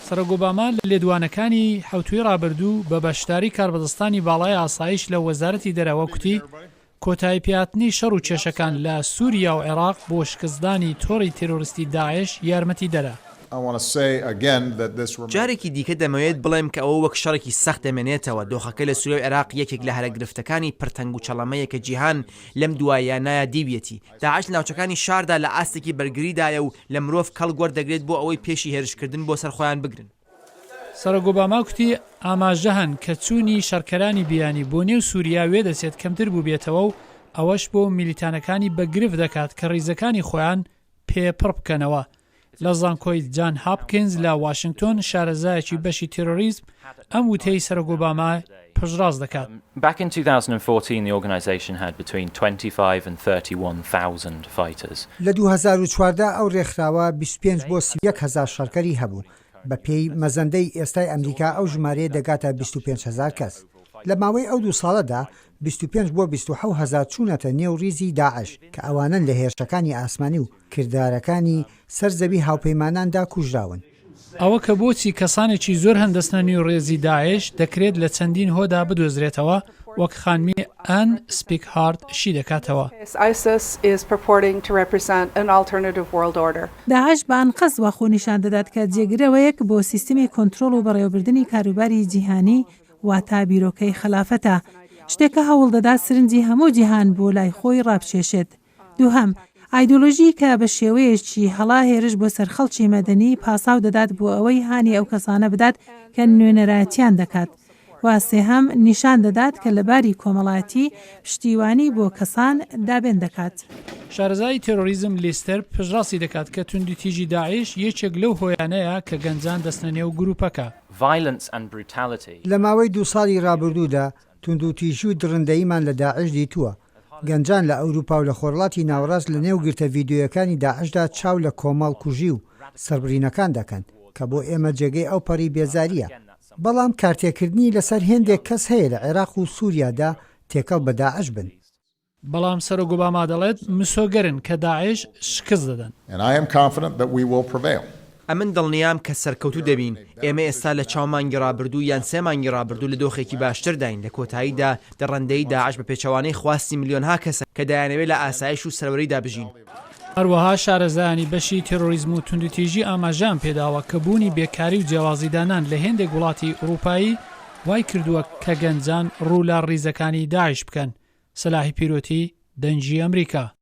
سەرۆک ئۆباما لە لێدوانەکانی حەوتووی ڕابردوو بە بەشداری کاربەدەستانی باڵای ئاسایش لە وەزارەتی دەرەوە کوتی، کۆتایی پێهاتنی شەڕ و کێشەکان لە سووریا و عێراق بۆ شکستدانی تۆڕی تێرۆریستی داعش یارمەتیدەرە. جارێکی دیکە دەمەوێت بڵێم کە ئەوە وەک شەڕێکی سەخت دەمێنێتەوە، دۆخەکە لە سووریا و عێراق یەکێک لە هەرە گرفتەکانی پڕ تەنگوچەڵەمەیە کە جیهان لەم دواییانەیا دیویەتی. داعش لە ناوچەکانی شاردا لە ئاستێکی بەرگریدایە و لە مرۆڤ کەڵک وەردەگرێت بۆ ئەوەی پێشی هێرشکردن بۆ سەر خۆیان بگرن. سەرۆک ئۆباما کوتی ئاماژە هەن کە چوونی شەڕکەرانی بیانی بۆ نێو سووریا وێدەچێت کەمتر بووبێتەوە و ئەوەش بۆ میلیتانەکانی بە گرفت دەکات کە ڕیزەکانی خۆیان پێ پڕ بکەنەوە. لە زانکۆی جان هاپکینز لە واشنگتۆن شارەزایەکی بەشی تێرۆریزم ئەم وتەی سەرۆک ئۆبامای پشتڕاست دەکات. لە 2014 ئەو رێکخراوە 25 بۆ 31 هەزار شەڕکەری هەبوو، بەپێی مەزەندەی ئێستای ئەمریکا ئەو ژمارەیە دەگاتە 25 هەزار کەس. لە ماوەی ئەو دوو ساڵەدا 25 بۆ 27 هەزار چوونەتە نێو ریزی داعش کە ئەوانەن لە هێرشەکانی ئاسمانی و کردارەکانی سەر زەوی هاوپەیماناندا کوژراون. ئەوە کە بۆچی کەسانێکی زۆر هەن دەچنە نیو ڕێزی داعش، دەکرێت لە چەندین هۆدا بدۆزرێتەوە، وەک خانمی ئان سپیکهارت شی دەکاتەوە. داعش بە ئەنقەست وا خۆ نیشان دەدات کە جێگرەوەیەک بۆ سیستمی کۆنترۆڵ و بەڕێوەبردنی کاروباری جیهانی واتە بیرۆکەی خەلافەتە، شتێک کە هەوڵ دەدات سرنجی هەموو جیهان بۆ لای خۆی ڕابکێشێت. دووهەم، ئایدۆلۆژی کە بە شێوەیەکی هەڵە هێرش بۆ سەر خەڵکی مەدەنی پاساو دەدات بۆ ئەوەی هانی ئەو کەسانە بدات کە نوێنەرایەتیان دەکات. و سێهەم، نیشان دەدات کە لە باری کۆمەڵایەتی پشتیوانی بۆ کەسان دابێن دەکات. شارەزای تێرۆریزم لیستەر پشتڕاستی دەکات کە توندوتیژی داعش یەکێک لەو هۆیانەیە کە گەنجان دەچنە نێو گروپەکە. لە ماوەی دوو ساڵی رابردوودا توندوتیژی و دڕندەییمان لە داعش دیتووە. گەنجان لە ئەوروپا و لە خۆرهەڵاتی ناوەڕاست لە نێو گرتە ڤیدیۆیەکانی داعشدا چاو لە کۆمەڵ کوژی و سەربڕینەکان دەکەن، کە بۆ ئێمە جێگەی ئەو پەڕی بێزارییە. بەڵام کارتێکردنی لەسەر هێندێک کەس هەیە لە عێراق و سوریادا تێکەڵ بە داعش بن. بەڵام سەرۆک ئۆباما دەڵێت مسۆگەرن کە داعش شکست دەدەن. ئەمن دڵنیام کە سەرکەوتوو دەبین، ئێمە ئێستا لە چاو مانگی ڕابردوو یان سێ مانگی ڕابردوو لە دۆخێکی باشترداین، لە کۆتاییدا دڕەندەیی داعش بە پێچەوانەی خواستی ملیۆنها کەسە کە دەیانەوێت لە ئاسایش و سەروەریدا بژین. هەروەها شارەزایانی بەشی تێرۆریزم و توندوتیژی ئاماژەیان پێداوە کە بوونی بێکاری و جیاوازیدانان لە هێندێک وڵاتی ئوڕووپایی وای کردووە کە گەنجان ڕوو لە ڕیزەکانی داعش بکەن. سەلاحی پیرۆتی، دەنگی ئەمریکا.